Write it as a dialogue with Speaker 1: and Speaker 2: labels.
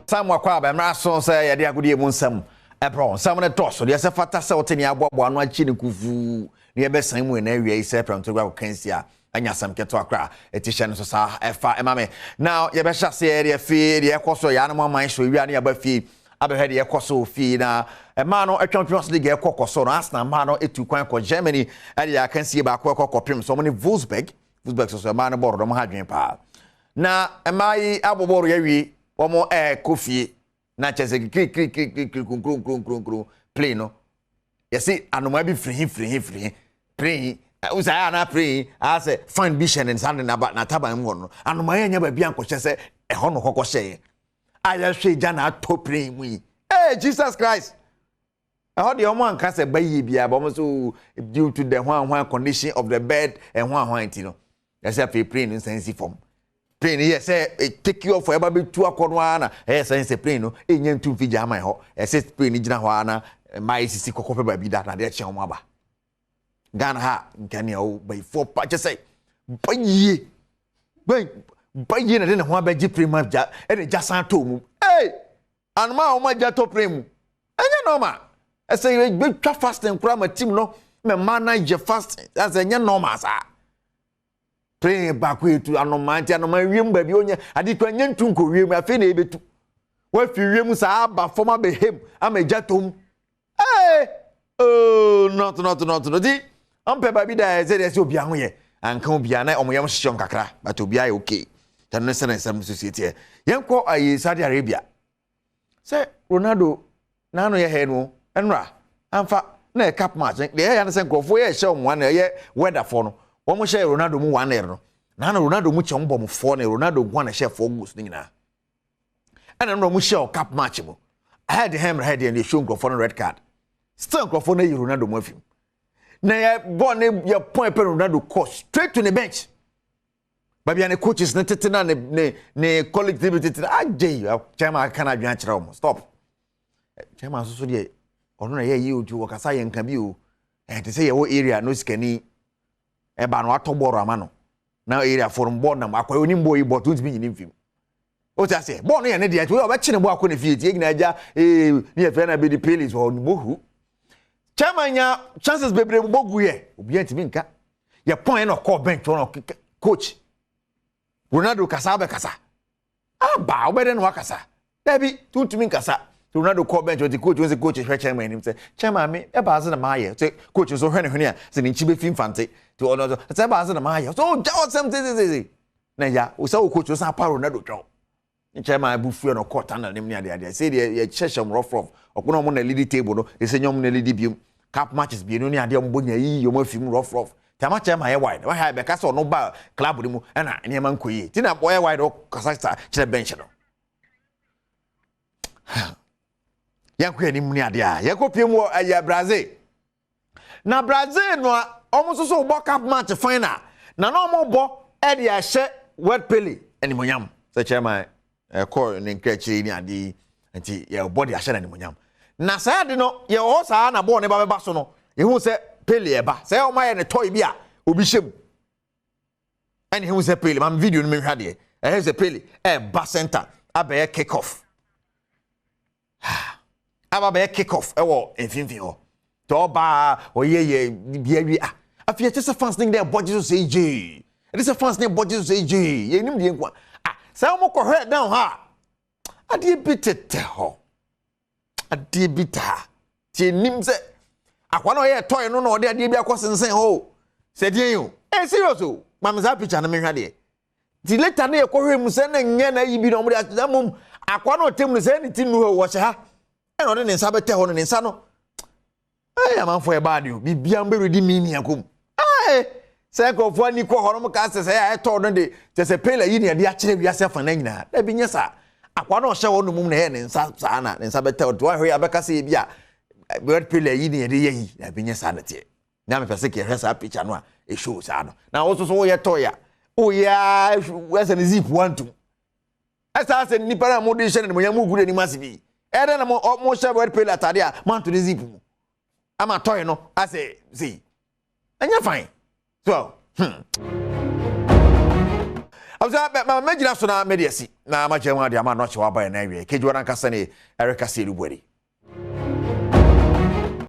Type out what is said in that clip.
Speaker 1: Samuel akɔ abɛmmerɛ so sɛ yɛde agodie mu nsɛm ɛbrɛ nsɛm no dɔɔso deɛ sɛ fata sɛ wote ne aboaboa ano akyi ne kufuu ne yɛbɛsan mu ɛna awia yi sɛ prɛmto gua kɔkansi a anya asɛm ketewa koraa ɛti hyɛ no so saa ɛfa ɛma me. Na yɛbɛhyɛ aseɛ deɛ fie deɛ ɛkɔ so yɛanom aman so ewia ne yɛaba fie abɛhwɛ deɛ ɛkɔ so fie. Na mmaa no Champions League ɛkɔ kɔ so no, Arsenal mmaa no etu kwan kɔ Germany ɛde akansie baako ɛkɔ kɔpem so. Ɔmo ne Wolfsburg. Wolfsburg soso mmaa no bɔɔlo dɔm ha adwene paa na mmaa yi abɔ bɔɔlo yɛwie, wɔn ɛɛkɔ fie na kyerɛ sɛ kirikirikirikiri kunkun plane no yɛsi anomaa bi firi firi firi plane wusa ayɛ ana plane asɛ fan bi hyɛ ne nsa ne naba n'ataban mu hɔ no, anomaa yɛ nya baabi ankɔhyɛ sɛ ɛhɔ no kɔkɔ hyɛ yɛ a yɛhwɛ gya na atɔ plane mu yi. Ee, Jesus Christ! Ɛhɔ deɛ wɔn anka sɛ bɛyie biara, wɔn nso due to the hwan hwan condition of the bird ɛho ahwan ti no, yɛsɛ afei plane no nsan si fam. Plane yɛ sɛ take off, ɛba bɛtu akɔ no ara na ɛyɛ sɛ plane no ɛnya ntu mfi gya ama hɔ. Ɛsɛ plane no gyina hɔ ara na mmaa yi sisi kɔkɔ pɛ baabi da na adeɛ kyɛn wɔn aba Ghana ha. Nka nea o bayifoɔ pa kyɛ sɛ bayie bayie na de ne ho abɛgye plane mu agya ɛna gya san tɔ mu. Ee, anoma a wɔn agya tɔ plane mu ɛnyɛ normal. Ɛsɛ yɛbɛtwa fasting koraa ma team no mɛ mmaa na yɛ fasting ɛsɛ ɛnyɛ normal saa. Plane baako etu anoma nti anoma wiem baabi onye ade kura nye ntu nkɔ wiem. Afei na ebetu wafi wiem saa aba fam abɛhem ama egya tom. Ee, ooo, not not not not ti ɔmpɛ baabi da. Ɛsɛ deɛ ɛsɛ obiara ho yɛ anka obiara na ɔmo yam hyehyɛ ɔmo kakra, but obiara yɛ okay. Tɛno ne sɛ ne nsɛm nso sie teɛ. Yɛnkɔ ayi Saudi Arabia sɛ Ronaldo n'ano yɛ hɛ no ɛnora amfa na yɛ cup match deɛ ɛyɛ no sɛ nkurɔfoɔ yɛ ɛhyɛ wɔn na ɛyɛ weather no wɔn hyɛ Ronaldo mu 1-0 no n'ano Ronaldo mu kyɛ wɔn bɔ mu 4 na Ronaldo nko na hyɛ four goals ne nyinaa. Ɛna no wɔn hyɛ wɔ cup match mu ɛhɛ de hɛn mmerɛ deɛ no yɛ nkurɔfoɔ no red card, still nkurɔfoɔ no ayi Ronaldo mu afim na yɛ bɔɔl ne yɛ point pɛ, Ronaldo kɔ straight to the bench baabi a ne coaches ne tete na ne colleagues ne bi tete na agye yi. Chairman aka na adwene akyerɛ wɔn stop. Chairman nso so deɛ ɔno na yɛ yi otu wɔkasa yɛ nka bi o. Ɛte sɛ yɛwɔ area no sikani ɛba no atɔ bɔɔlo ama no na area fo no bɔɔl nam akɔyɛ onim bɔɔl yi bɔɔl tó ntumi nyini nfim o ti ase bɔɔl no yɛ ne deɛ nti ɔbɛkye ne bɔɔl akɔ ne fie tie gyina agya ee ne yɛ fɛ na bɛ di pelis wɔ ne mohu. Chairman nya chances bebree bɔ gu yɛ obiara ntumi nka yɛ pɔn na ɔkɔɔ bench hɔ na coach Ronaldo kasa abɛkasa aba wobɛdɛ na wakasa dabi tuntumi nkasa. Ronaldo kɔ bench ɔti coach wɔn sɛ coach hwɛ chairman anim sɛ chairman mi ɛba ase na maa yɛ sɛ coach nso hwɛ ne hwene a sɛ ne nkyi bɛfi mfante ti ɔno nso sɛ ɛba ase na maa yɛ so ɔgya ɔsɛm sesesese na ya sɛ o coach nso apa Ronaldo twɛw ne chairman abu fue no kɔ tana nim ne adeɛ adeɛ sɛ deɛ yɛhyɛhyɛ mo rough rough ɔko na ɔmo na lead table no ɛsɛ nyɛ ɔmo na lead biom cup matches bienu ne adeɛ ɔmo bɔ nya yiyi ɔmo afi mu rough rough. Tama chairman yɛ wide wɔhɛ bɛka sɛ ɔno ba club no mu ɛna nneɛma nkɔ yie ti na ɔyɛ wide ɔkasa sa kyerɛ bench no. Yɛnkɔ anim ne adeɛ a yɛkɔ pie mu wɔ ɛyɛ Brazil na Brazil no a ɔmo nso so bɔ cup match final na ɔmo bɔ ɛde ahyɛ World Pele animonyam sɛ chairman ɛkɔ ne nkrakyire ne adeɛ yi nti yɛbɔ de ahyɛ n'animonyam. Na saa ade no yɛwɔ hɔ saa na bɔɔl ne ba bɛba so no yɛhu sɛ Pele ɛba sɛ ɔmo ayɛ ne toy bi a obi hyɛ mu ɛna ehu sɛ Pele maame video no mehwɛ adeɛ ɛhɛ sɛ Pele ɛɛba center abɛyɛ kick off, aba bɛyɛ kick off ɛwɔ mfimfini hɔ tɛ ɔbaa ɔyɛ yɛ bia wie a afei ɛkyɛ sɛ fans ne nyinaa ɛbɔ gye so sɛ gyee ɛde sɛ fans ne bɔ gye so sɛ gyee yɛnim deɛ nko a sɛ wɔn kɔhwɛ down ha adeɛ bi tetɛ hɔ, adeɛ bi taa tie nim sɛ akwa na ɔyɛ toy no na ɔde adeɛ bi akɔ sensɛn hɔ o sɛ deɛ yi o. Ɛ serious o, maame saa picture no mehwɛ adeɛ nti later ne yɛkɔhwɛ mu sɛ ne nyɛ na ayi bi na ɔmo de akyerɛ mom akwa na ɔtɛm no sɛ ne ti nu hɔ wɔhyɛ ha ɛna ɔde ne nsa bɛtɛ hɔ no ne nsa no ɛyɛ amanfoɔ yɛ baade o biribiara mbɛredi mi ni akom ɛɛ sɛ nkurɔfoɔ ani kɔ hɔ no mo ka sɛ sɛ ɛyɛ ɛtɔ no de kyɛ sɛ Pele yi ne yɛde akyerɛ wiase afa na nyinaa dabi nyɛ saa. Akwa na ɔhyɛ hɔ no mum na ɛyɛ ne nsa saa na ne nsa bɛtɛ hɔ nti wahwɛ yi abɛka sɛ ebi a red Pele yi ne yɛde yɛ yi dabi nyɛ saa na teɛ na mepɛ sɛ kɛhwɛ saa picture no a ɛshow saa no na wo nso so woyɛ toy a woyɛ a ɛsɛ ne zip wantum ɛsɛ sɛ nipa no a mode hyɛ no nimonyam mu gu n'anim ase bi ɛdɛ na mo hyɛ red Pele atade a moanto ne zip mu ama toy no asɛ sei ɛnyɛ fine so. Abusua, ma mɛgyina so na mɛde asi na makyerɛ mu adeɛ ama no akyɛ waba yɛn awie. Kegye wɔn ankasa ne ɛrekasa erubu adi.